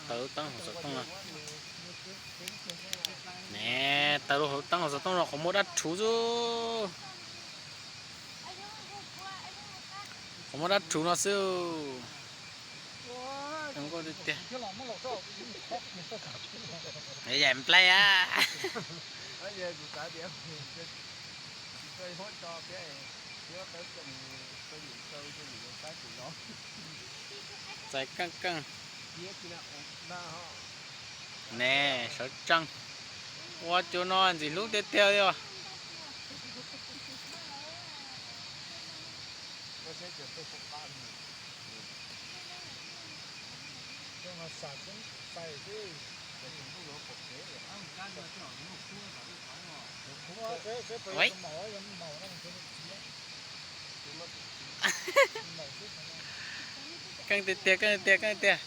Taws lub teeb hauv xov tooj no. Ne, taws lub hauv teeb hauv xov tooj no qhov muag dab rhuv xwb. Qhov muag dab rhuv no xwb. Zoo nkauj tiag tiag. Yaim nplaig a. Txais keej keej. Ne, sawv tsees. Ua cov no ntxim hlub tiag tiag li os. Keej tiag tiag, keej tiag, keej tiag.